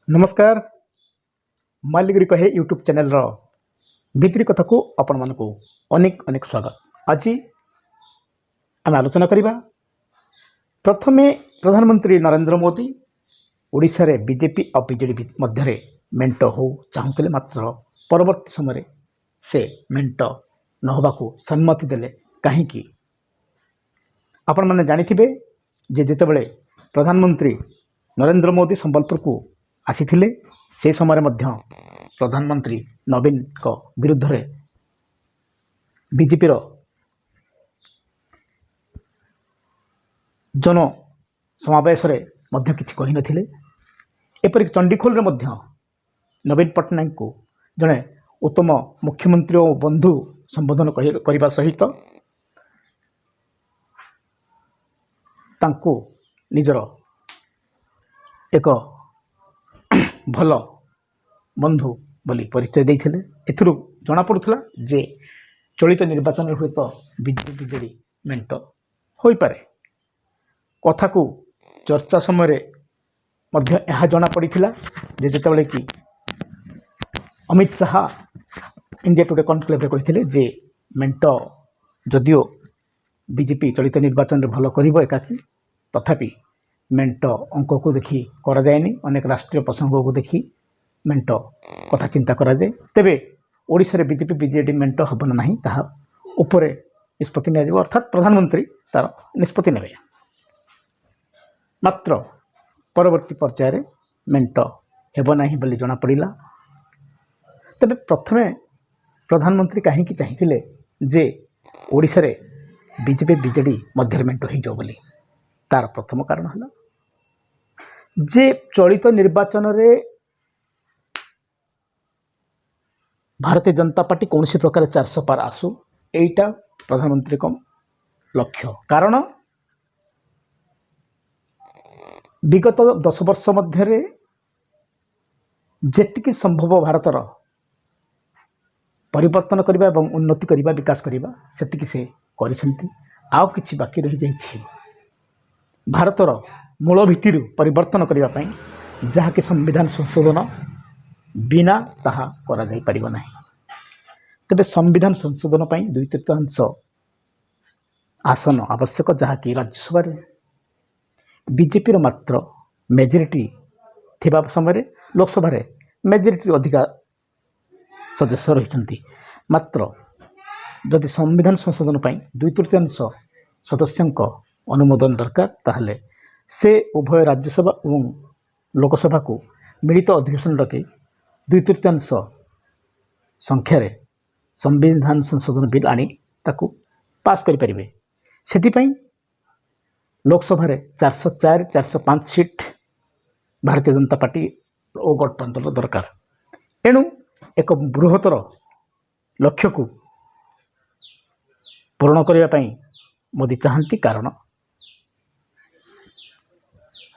ନମସ୍କାର। ମାଲିଗିରି କହେ ୟୁଟ୍ୟୁବ୍ ଚ୍ୟାନେଲର ଭିତିରି କଥାକୁ ଆପଣମାନଙ୍କୁ ଅନେକ ଅନେକ ସ୍ୱାଗତ। ଆଜି ଆମେ ଆଲୋଚନା କରିବା, ପ୍ରଥମେ ପ୍ରଧାନମନ୍ତ୍ରୀ ନରେନ୍ଦ୍ର ମୋଦି ଓଡ଼ିଶାରେ ବିଜେପି ଆଉ ବିଜେଡ଼ି ମଧ୍ୟରେ ମେଣ୍ଟ ହେଉ ଚାହୁଁଥିଲେ, ମାତ୍ର ପରବର୍ତ୍ତୀ ସମୟରେ ସେ ମେଣ୍ଟ ନ ହେବାକୁ ସମ୍ମତି ଦେଲେ କାହିଁକି? ଆପଣମାନେ ଜାଣିଥିବେ ଯେ ଯେତେବେଳେ ପ୍ରଧାନମନ୍ତ୍ରୀ ନରେନ୍ଦ୍ର ମୋଦି ସମ୍ବଲପୁରକୁ ଆସିଥିଲେ, ସେ ସମୟରେ ମଧ୍ୟ ପ୍ରଧାନମନ୍ତ୍ରୀ ନବୀନଙ୍କ ବିରୁଦ୍ଧରେ ବିଜେପିର ଜନ ସମାବେଶରେ ମଧ୍ୟ କିଛି କହିନଥିଲେ। ଏପରିକି ଚଣ୍ଡିଖୋଲରେ ମଧ୍ୟ ନବୀନ ପଟ୍ଟନାୟକଙ୍କୁ ଜଣେ ଉତ୍ତମ ମୁଖ୍ୟମନ୍ତ୍ରୀ ଓ ବନ୍ଧୁ ସମ୍ବୋଧନ କରିବା ସହିତ ତାଙ୍କୁ ନିଜର ଏକ ଭଲ ବନ୍ଧୁ ବୋଲି ପରିଚୟ ଦେଇଥିଲେ। ଏଥିରୁ ଜଣାପଡ଼ୁଥିଲା ଯେ ଚଳିତ ନିର୍ବାଚନରେ ହୁଏତ ବିଜେପି ବିଜେଡ଼ି ମେଣ୍ଟ ହୋଇପାରେ। କଥାକୁ ଚର୍ଚ୍ଚା ସମୟରେ ମଧ୍ୟ ଏହା ଜଣାପଡ଼ିଥିଲା ଯେ ଯେତେବେଳେ କି ଅମିତ ଶାହା ଇଣ୍ଡିଆ ଟୁଡେ କନକ୍ଲେଭରେ କହିଥିଲେ ଯେ ମେଣ୍ଟ ଯଦିଓ ବିଜେପି ଚଳିତ ନିର୍ବାଚନରେ ଭଲ କରିବ ଏକାକୀ, ତଥାପି ମେଣ୍ଟ ଅଙ୍କକୁ ଦେଖି କରାଯାଏନି, ଅନେକ ରାଷ୍ଟ୍ରୀୟ ପ୍ରସଙ୍ଗକୁ ଦେଖି ମେଣ୍ଟ କଥା ଚିନ୍ତା କରାଯାଏ। ତେବେ ଓଡ଼ିଶାରେ ବିଜେପି ବିଜେଡ଼ି ମେଣ୍ଟ ହେବ ନା ନାହିଁ, ତାହା ଉପରେ ନିଷ୍ପତ୍ତି ନିଆଯିବ, ଅର୍ଥାତ୍ ପ୍ରଧାନମନ୍ତ୍ରୀ ତା'ର ନିଷ୍ପତ୍ତି ନେବେ। ମାତ୍ର ପରବର୍ତ୍ତୀ ପର୍ଯ୍ୟାୟରେ ମେଣ୍ଟ ହେବ ନାହିଁ ବୋଲି ଜଣାପଡ଼ିଲା। ତେବେ ପ୍ରଥମେ ପ୍ରଧାନମନ୍ତ୍ରୀ କାହିଁକି ଚାହିଁଥିଲେ ଯେ ଓଡ଼ିଶାରେ ବିଜେପି ବିଜେଡ଼ି ମଧ୍ୟରେ ମେଣ୍ଟ ହେଇଯାଉ ବୋଲି? ତା'ର ପ୍ରଥମ କାରଣ ହେଲା ଯେ ଚଳିତ ନିର୍ବାଚନରେ ଭାରତୀୟ ଜନତା ପାର୍ଟି କୌଣସି ପ୍ରକାର 400 ପାର ଆସୁ, ଏଇଟା ପ୍ରଧାନମନ୍ତ୍ରୀଙ୍କ ଲକ୍ଷ୍ୟ। କାରଣ ବିଗତ 10 ବର୍ଷ ମଧ୍ୟରେ ଯେତିକି ସମ୍ଭବ ଭାରତର ପରିବର୍ତ୍ତନ କରିବା ଏବଂ ଉନ୍ନତି କରିବା, ବିକାଶ କରିବା, ସେତିକି ସେ କରିଛନ୍ତି। ଆଉ କିଛି ବାକି ରହିଯାଇଛି ଭାରତର ମୂଳ ଭିତ୍ତିରୁ ପରିବର୍ତ୍ତନ କରିବା ପାଇଁ, ଯାହାକି ସମ୍ବିଧାନ ସଂଶୋଧନ ବିନା ତାହା କରାଯାଇପାରିବ ନାହିଁ। ତେବେ ସମ୍ବିଧାନ ସଂଶୋଧନ ପାଇଁ 2/3 ଆସନ ଆବଶ୍ୟକ, ଯାହାକି ରାଜ୍ୟସଭାରେ ବିଜେପିର ମାତ୍ର ମେଜରିଟି ଥିବା ସମୟରେ ଲୋକସଭାରେ ମେଜରିଟି ଅଧିକା ସଦସ୍ୟ ରହିଛନ୍ତି। ମାତ୍ର ଯଦି ସମ୍ବିଧାନ ସଂଶୋଧନ ପାଇଁ 2/3 ସଦସ୍ୟଙ୍କ ଅନୁମୋଦନ ଦରକାର, ତାହେଲେ ସେ ଉଭୟ ରାଜ୍ୟସଭା ଏବଂ ଲୋକସଭାକୁ ମିଳିତ ଅଧିବେଶନ ଡକାଇ 2/3 ସଂଖ୍ୟାରେ ସମ୍ବିଧାନ ସଂଶୋଧନ ବିଲ୍ ଆଣି ତାକୁ ପାସ୍ କରିପାରିବେ। ସେଥିପାଇଁ ଲୋକସଭାରେ 404, 405 ସିଟ୍ ଭାରତୀୟ ଜନତା ପାର୍ଟି ଓ ଗଠତନ୍ତ୍ର ଦରକାର। ଏଣୁ ଏକ ବୃହତ୍ତର ଲକ୍ଷ୍ୟକୁ ପୂରଣ କରିବା ପାଇଁ ମୋଦି ଚାହାନ୍ତି, କାରଣ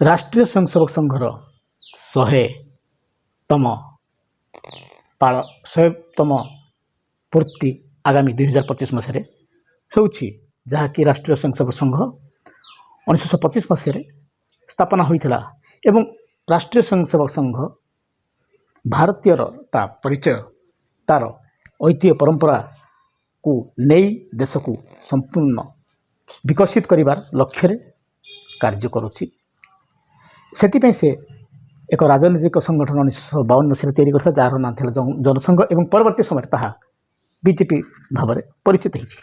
ରାଷ୍ଟ୍ରୀୟ ସ୍ୱୟଂସେବକ ସଂଘର 100ତମ ପାଳ, 100ତମ ପୂର୍ତ୍ତି ଆଗାମୀ 2025 ମସିହାରେ ହେଉଛି, ଯାହାକି ରାଷ୍ଟ୍ରୀୟ ସ୍ୱୟଂସେବକ ସଂଘ 1925 ମସିହାରେ ସ୍ଥାପନା ହୋଇଥିଲା ଏବଂ ରାଷ୍ଟ୍ରୀୟ ସ୍ୱୟଂସେବକ ସଂଘ ଭାରତୀୟର ତା ପରିଚୟ, ତା'ର ଐତିହ୍ୟ ପରମ୍ପରାକୁ ନେଇ ଦେଶକୁ ସମ୍ପୂର୍ଣ୍ଣ ବିକଶିତ କରିବାର ଲକ୍ଷ୍ୟରେ କାର୍ଯ୍ୟ କରୁଛି। ସେଥିପାଇଁ ସେ ଏକ ରାଜନୈତିକ ସଂଗଠନ 1952 ମସିହାରେ ତିଆରି କରିଥିଲା, ଯାହାର ନାଁ ଥିଲା ଜନସଂଘ ଏବଂ ପରବର୍ତ୍ତୀ ସମୟରେ ତାହା ବିଜେପି ଭାବରେ ପରିଚିତ ହେଇଛି।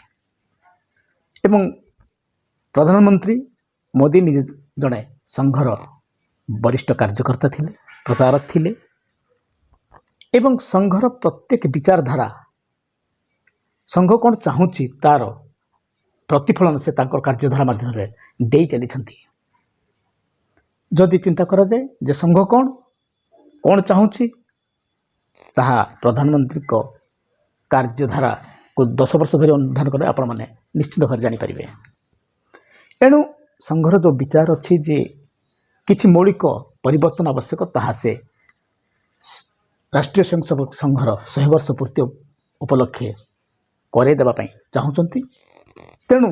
ଏବଂ ପ୍ରଧାନମନ୍ତ୍ରୀ ମୋଦି ନିଜେ ଜଣେ ସଂଘର ବରିଷ୍ଠ କାର୍ଯ୍ୟକର୍ତ୍ତା ଥିଲେ, ପ୍ରଚାରକ ଥିଲେ ଏବଂ ସଂଘର ପ୍ରତ୍ୟେକ ବିଚାରଧାରା, ସଂଘ କ'ଣ ଚାହୁଁଛି ତା'ର ପ୍ରତିଫଳନ ସେ ତାଙ୍କର କାର୍ଯ୍ୟଧାରା ମାଧ୍ୟମରେ ଦେଇ ଚାଲିଛନ୍ତି। ଯଦି ଚିନ୍ତା କରାଯାଏ ଯେ ସଂଘ କ'ଣ କ'ଣ ଚାହୁଁଛି, ତାହା ପ୍ରଧାନମନ୍ତ୍ରୀଙ୍କ କାର୍ଯ୍ୟଧାରାକୁ 10 ବର୍ଷ ଧରି ଅନୁଧ୍ୟାନ କଲେ ଆପଣମାନେ ନିଶ୍ଚିତ ଭାବରେ ଜାଣିପାରିବେ। ଏଣୁ ସଂଘର ଯେଉଁ ବିଚାର ଅଛି ଯେ କିଛି ମୌଳିକ ପରିବର୍ତ୍ତନ ଆବଶ୍ୟକ, ତାହା ସେ ରାଷ୍ଟ୍ରୀୟ ସ୍ୱୟଂସେବକ ସଂଘର 100 ବର୍ଷ ପୂର୍ତ୍ତି ଉପଲକ୍ଷେ କରାଇ ଦେବା ପାଇଁ ଚାହୁଁଛନ୍ତି। ତେଣୁ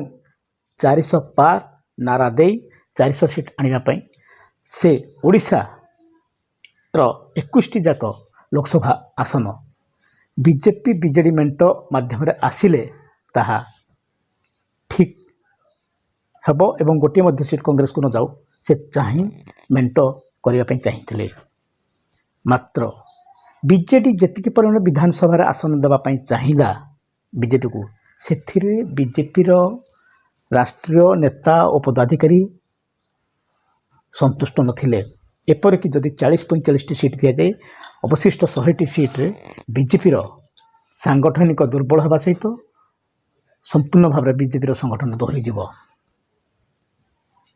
400 ପାର ନାରା ଦେଇ 400 ସିଟ୍ ଆଣିବା ପାଇଁ ସେ ଓଡ଼ିଶା କଂଗ୍ରେସର 21ଟି ଯାକ ଲୋକସଭା ଆସନ ବିଜେପି ବିଜେଡ଼ି ମେଣ୍ଟ ମାଧ୍ୟମରେ ଆସିଲେ ତାହା ଠିକ୍ ହେବ ଏବଂ ଗୋଟିଏ ମଧ୍ୟ ସିଟ୍ କଂଗ୍ରେସକୁ ନ ଯାଉ, ସେ ଚାହିଁ ମେଣ୍ଟ କରିବା ପାଇଁ ଚାହିଁଥିଲେ। ମାତ୍ର ବିଜେଡ଼ି ଯେତିକି ପରିମାଣରେ ବିଧାନସଭାରେ ଆସନ ଦେବା ପାଇଁ ଚାହିଁଲା ବିଜେପିକୁ, ସେଥିରେ ବିଜେପିର ରାଷ୍ଟ୍ରୀୟ ନେତା ଓ ପଦାଧିକାରୀ ସନ୍ତୁଷ୍ଟ ନଥିଲେ। ଏପରିକି ଯଦି 40 45ଟି ସିଟ୍ ଦିଆଯାଏ, ଅବଶିଷ୍ଟ 100ଟି ସିଟ୍ରେ ବିଜେପିର ସାଙ୍ଗଠନିକ ଦୁର୍ବଳ ହେବା ସହିତ ସମ୍ପୂର୍ଣ୍ଣ ଭାବରେ ବିଜେପିର ସଂଗଠନ ଦୋହଲିଯିବ।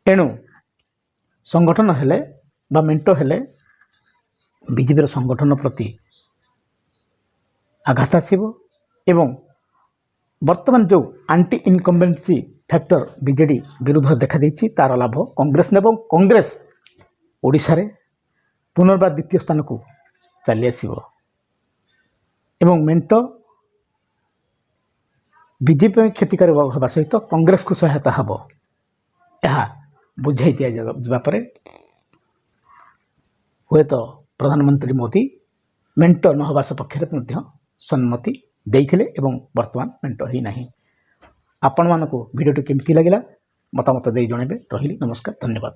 ଏଣୁ ସଂଗଠନ ହେଲେ ବା ମେଣ୍ଟ ହେଲେ ବିଜେପିର ସଂଗଠନ ପ୍ରତି ଆଘାତ ଆସିବ ଏବଂ ବର୍ତ୍ତମାନ ଯେଉଁ ଆଣ୍ଟି ଇନକମ୍ବେନ୍ସି ଫ୍ୟାକ୍ଟର ବିଜେଡ଼ି ବିରୁଦ୍ଧରେ ଦେଖାଦେଇଛି, ତା'ର ଲାଭ କଂଗ୍ରେସ ନେବ। କଂଗ୍ରେସ ଓଡ଼ିଶାରେ ପୁନର୍ବାର ଦ୍ୱିତୀୟ ସ୍ଥାନକୁ ଚାଲି ଆସିବ ଏବଂ ମେଣ୍ଟ ବିଜେପି ପାଇଁ କ୍ଷତିକାରକ ହେବା ସହିତ କଂଗ୍ରେସକୁ ସହାୟତା ହେବ। ଏହା ବୁଝାଇ ଦିଆଯିବା ପରେ ହୁଏତ ପ୍ରଧାନମନ୍ତ୍ରୀ ମୋଦି ମେଣ୍ଟ ନ ହେବା ସପକ୍ଷରେ ମଧ୍ୟ ସମ୍ମତି ଦେଇଥିଲେ ଏବଂ ବର୍ତ୍ତମାନ ମେଣ୍ଟ ହୋଇନାହିଁ। ଆପଣମାନଙ୍କୁ ଭିଡ଼ିଓଟି କେମିତି ଲାଗିଲା, ମତାମତ ଦେଇ ଜଣାଇବେ। ରହିଲି, ନମସ୍କାର, ଧନ୍ୟବାଦ।